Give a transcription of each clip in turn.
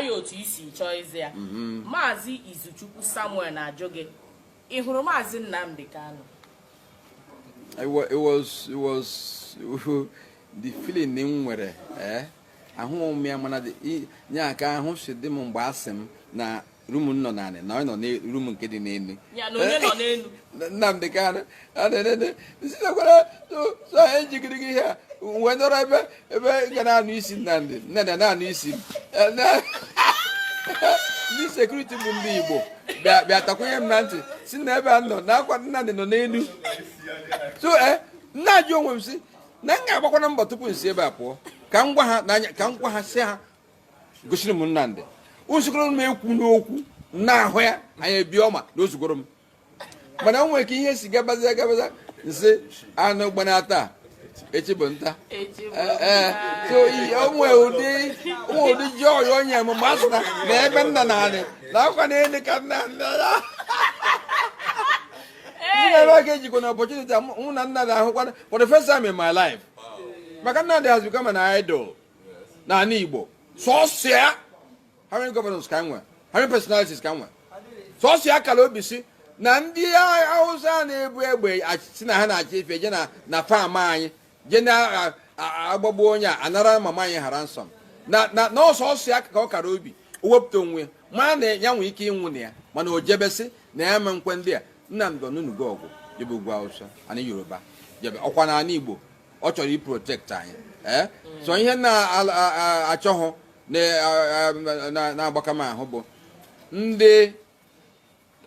Ya otu isi chọọ ịza ya. Maazị Izuchukwu Samuel na-ajụ gị, ị hụrụ Maazị Nnamdi Kanu? It was the feeling m nwere, ahụghị m ya, mana nye aka ahụ si dị m mgbe a sị m na room m nọ naanị na ọ nọ na room nke dị n'elu. Ya na onye nọ n'elu? Nnamdi Kanu a na-enene sitekwara so anyị jigiri gị ihe a wee nọrọ ebe ga na-anụ isi Nnamdi, Nnamdi na-anụ isi m. Ndị security bụ ndị Igbo bịa takwunye m na ntị si na ebe a nọ na akwa Nnamdi nọ n'elu. So nna ajụ onwe m si na m ga-agbakwana mbọ tupu m si ebe a pụọ ka m gwa ha n'anya, ka m gwa ha, si ha gosiri m Nnamdi ozugoro m ekwu n'okwu na-ahụ ya anyị ebi ọma na ozugoro m. Mana o nwere ka ihe si gabaza gabaza, nsị anụ gbana taa, echi bụ nta. Echi bụ Ee, so o nwere ụdị joy onye m mgbe a sị na ebe nna na-anị na akwa na-elu ka nna ya ndị ebe aka ejikwa na opportunity mụ na nna na-ahụkwa for the first time in my life, maka Nnamdi has become an idol n'ala Igbo. Sọsọ ya, how many governors ka nwere? How many personalities ka nwere? Sọsọ ya kara obi si na ndị Hausa na-ebu egbe si na ha na-achị efe je na farm anyị, je na agbagbu onye a anara mama anyị ha ransom, na ọsọ ya ka ọ kara obi o wepụta onwe ya, ma na ya nwee ike ịnwụ na ya, mana o jebesi na ya ma nkwe ndị a. Nnamdi onunugo ọgụ jebe ugwu Hausa, anyị Yoruba jebe ọkwa n'ala Igbo, ọ chọrọ i protect anyị. So ihe na-achọghụ na-agbaka m ahụ bụ ndị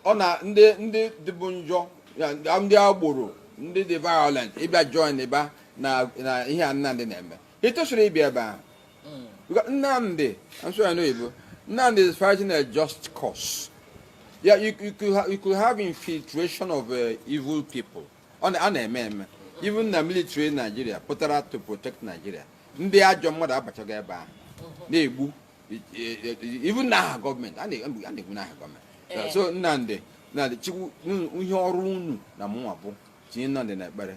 ọ na ndị dịbụ njọ ya, ndị agboro, ndị dị violent ịbịa join ịba na ihe a Nnamdi na-eme. Ị tosiri ịbịa ebe ahụ. Because Nnamdi, I'm sorry, I know Igbo. Nnamdi is fighting a just cause. Yeah, you could have infiltration of evil people. Ọ na a na-eme eme. Even na military Nigeria pụtara to protect Nigeria. Ndị ajọ mmadụ abachago ebe ahụ na-egbu, even n'aha gọọmenti, a na-egbu n'aha gọọmenti. So Nnamdi Chukwu, ihe ọrụ unu na mụnwa bụ tinye Nnamdi n'ekpere.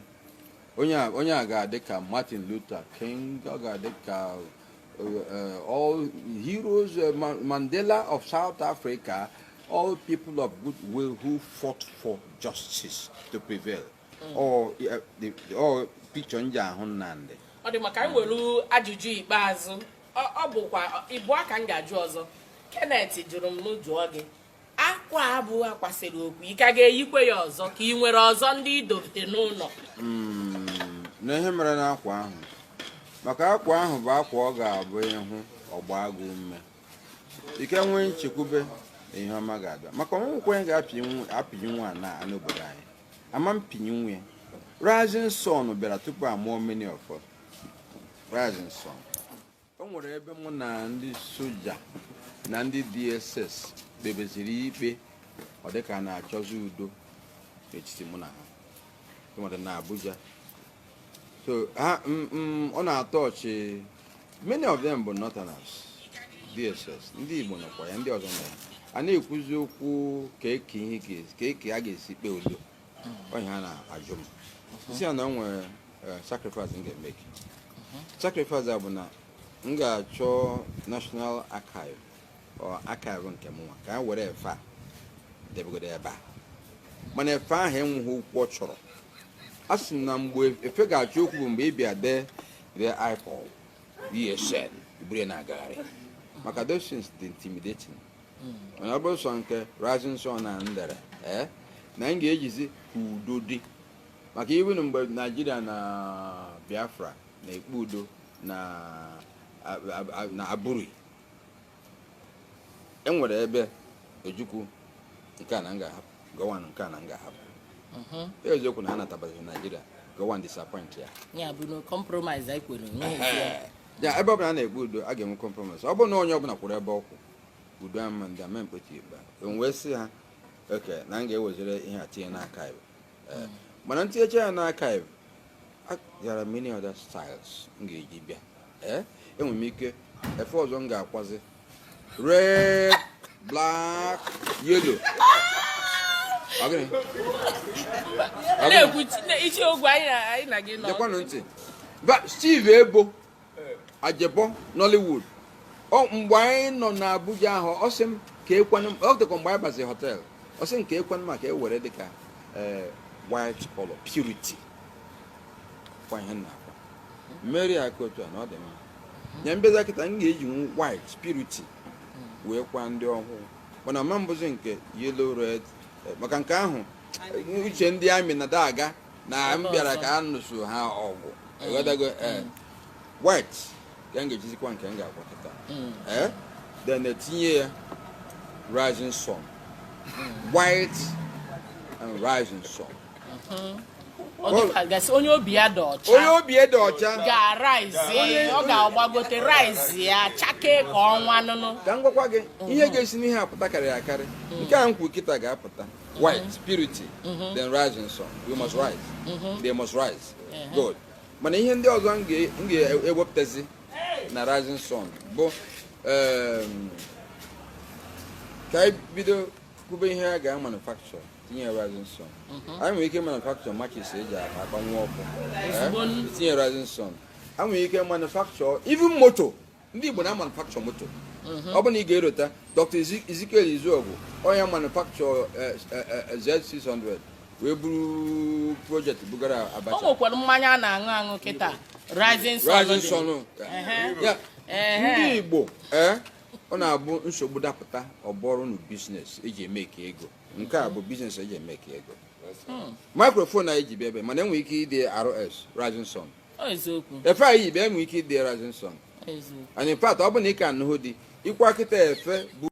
Onye a ga-adị ka Martin Luther King, ọ ga-adị ka all heroes, Mandela of South Africa, all people of goodwill who fought for justice to prevail. Or picture nji ahụ Nnamdi. Ọ dị maka anyị were ajụjụ ikpeazụ. Ọ bụkwa ịbụ aka m ga-ajụ ọzọ. Kenneth jụrụ m jụọ gị, akwa abụ akwasịrị okwu, ị ka ga-eyikwe ya ọzọ, ka ị nwere ọzọ ndị idote n'ụlọ? Na ihe mere n'akwa ahụ, maka akwa ahụ bụ akwa ọ ga-abụ ịhụ ọgba agụ ume ike nwee nchekwube na ihe ọma ga-abịa, maka ọnwụnkwe onye ga-apịnye nwa na n'obodo anyị ama mpinye nwa ya. Rising Sun bịara tupu amụọ many of us. Rising Sun, o nwere ebe mụ na ndị soja na ndị DSS kpebeziri ikpe, ọ dịka a na-achọzi udo n'etiti mụ na ha. Enwere na Abuja, so ha ọ na-atọ ọchị. Many of them bụ northerners, DSS, ndị Igbo nọkwa ya, ndị ọzọ nọ ya. A na-ekwuzi okwu ka eke ihe ka eke a ga-esi kpee udo. Onye ha na-ajụ m si ya na o nwere sacrifice m ga-emeke. Sacrifice a bụ na m ga-achọ National Archive or archive nke m nwa ka m were efe a debegodo ebe a, mana efe ahụ enweghị okwu ọ chọrọ. A sị na mgbe efe ga-achọ okwu bụ mgbe ị bịa dee dee IPOB, ESN, iburu ya na-agagharị, maka those things dị intimidating. Mana ọ bụrụ sọ nke Rising Sun na ndere, na m ga-ejizi ka udo dị, maka even mgbe Naijiria na Biafra na-ekpe udo na Aburi, enwere ebe Ojukwu nke a na m ga-ahapụ, Gowon nke a na m ga-ahapụ. Eziokwu na ha natabaziri Naijiria, Gowon disappoint ya. Ya bụ na compromise anyị kwere nwe. Ya ebe ọbụla a na-ekpe udo, a ga-enwe compromise. Ọ bụrụ na onye ọbụla kwụrụ ebe ọkwụ, udo ama ndị ama mkpeti ikpe. M wee sị ha oke na m ga-ewezere ihe a tinye n'archive. Ee, mana ntinyecha ya n'archive, there are many other styles m ga-eji bịa. Ee, enwere m ike efe ọzọ m ga-akwazi red, black, yellow. Ọ gịnị? Ọ gịnị? Na-ekwu isi ogwe anyị na gị nọ. Gekwanụ ntị. Ba Steve Ebo Ajebo, Nollywood. Ọ mgbe anyị nọ n'Abuja ahụ, ọ sị m ka ekwenụ. Ọ dịkwa mgbe anyị bazi hotel, ọ sị m ka ekwenụ maka ewere dịka white color, purity kwa ihe m na-akwa mmeri aka otu a na ọ dị mma. Nye mbeza kịta, m ga-eji white purity wee kwa ndị ọhụụ, mana ma mbụzi nke yellow, red, maka nke ahụ uche ndị amị na daga na m bịara ka a nụso ha ọgụ. Ịghọtago? Ee, white ka m ga-ejizikwa nke m ga-akwa kịta. Ee, then etinye ya rising sun, white and rising sun. Ọ dịka gasị onye obi ya dị ọcha. Onye obi dị ọcha. Ga-rise, ọ ga-agbagote, rise ya chakee ka ọnwa nụnụ. Ka m gwakwa gị ihe ga-esi n'ihe apụta karịrị akarị. Nke a m kwu kịta ga-apụta white purity, then rising sun. We must rise, they must rise. Good. Mana ihe ndị ọzọ m ga-ewepụtazi na rising sun bụ ka anyị bido kwube ihe a ga-manufacture, tinye rising sun. Anyị nwere ike manufacture matches eji akpanwu ọkụ. Ozugbo. Tinye rising sun. A nwere ike manufacture even moto. Ndị Igbo na manufacture moto. Ọ bụ na ị ga-erota Dr. Ezekiel Izuogu, onye manufacture Z600 wee buru project bugara O Abacha. nwekwara mmanya a na-aṅụ aṅụ kịta, rising sun. Rising dị. Sun. Ya, ndị Igbo, ee, ọ na-abụ nsogbu dapụta, ọ bụrụ na business eji eme ka ego. Nke a bụ business eji eme ka ego. Microphone anyị ji bịa ebe, mana enwere ike ide RS, Rising Sun. Ọ eziokwu. Efe anyị yi bịa, enwere ike ide Rising Sun. Eziokwu. And in fact, ọ bụ na ị ka anụhụ dị ịkwa kịta efe bụ